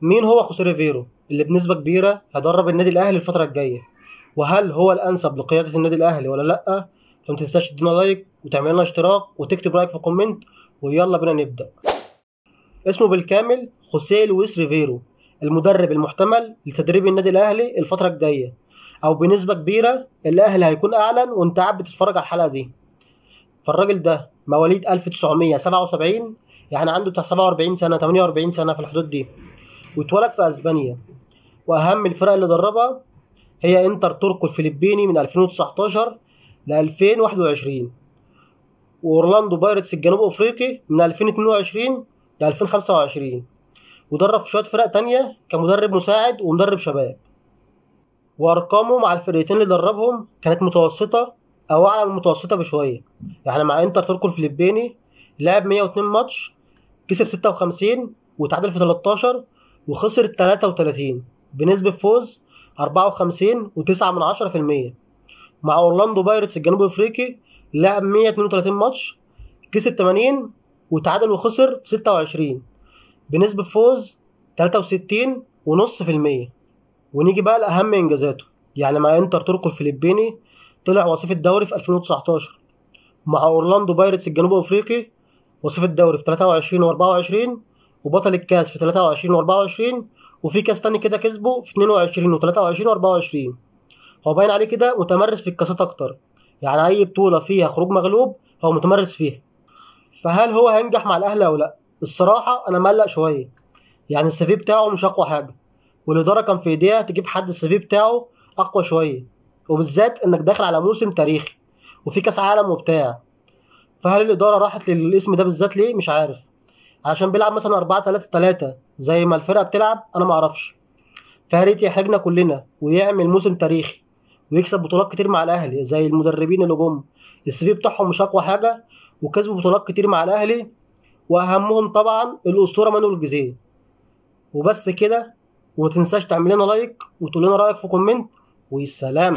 مين هو خوسيه ريفيرو اللي بنسبة كبيرة هيدرب النادي الاهلي الفترة الجاية؟ وهل هو الانسب لقيادة النادي الاهلي ولا لا؟ فما تنساش تدينا like وتعمل لنا اشتراك وتكتب رايك في comment، ويلا بينا نبدا. اسمه بالكامل خوسيه لويس ريفيرو، المدرب المحتمل لتدريب النادي الاهلي الفترة الجاية، او بنسبة كبيرة الاهلي هيكون اعلن وانت قاعد بتتفرج على الحلقة دي. فالراجل ده مواليد 1977، يعني عنده بتاع 47 سنة 48 سنة في الحدود دي، واتولد في اسبانيا. واهم الفرق اللي دربها هي انتر توركو الفلبيني من 2019 ل 2021، واورلاندو بايرتس الجنوب افريقي من 2022 ل 2025، ودرب في شوية فرق تانية كمدرب مساعد ومدرب شباب. وارقامه مع الفرقتين اللي دربهم كانت متوسطه او اعلى من المتوسطة بشوية. يعني مع انتر توركو الفلبيني لعب 102 ماتش، كسب 56 وتعادل في 13 وخسر 33 بنسبة فوز 54.9%. مع اورلاندو بايرتس الجنوب افريقي لعب 132 ماتش، كسب 80 وتعادل وخسر 26 بنسبة فوز 63.5%. ونيجي بقى لأهم إنجازاته. يعني مع انتر توركو الفلبيني طلع وصيف الدوري في 2019، مع اورلاندو بايرتس الجنوب افريقي وصيف الدوري في 23 و24، وبطل الكاس في 23 و24، وفي كاس تاني كده كسبه في 22 و23 و24. هو باين عليه كده متمرس في الكاسات اكتر، يعني اي بطولة فيها خروج مغلوب هو متمرس فيها. فهل هو هينجح مع الاهلي او لا؟ الصراحة انا مقلق شوية، يعني ال CV بتاعه مش اقوى حاجة، والادارة كان في ايديها تجيب حد ال CV بتاعه اقوى شوية، وبالذات انك داخل على موسم تاريخي وفي كاس عالم وبتاع. فهل الادارة راحت للاسم ده بالذات ليه؟ مش عارف. عشان بيلعب مثلا 4-3-3 زي ما الفرقة بتلعب، انا معرفش. فياريت يحرجنا كلنا ويعمل موسم تاريخي ويكسب بطولات كتير مع الاهلي زي المدربين اللي جم ال CV بتاعهم مش اقوى حاجة وكسبوا بطولات كتير مع الاهلي، واهمهم طبعا الاسطورة مانويل جوزيه. وبس كده، ومتنساش تعمل لنا like وتقول لنا رايك في comment، والسلام.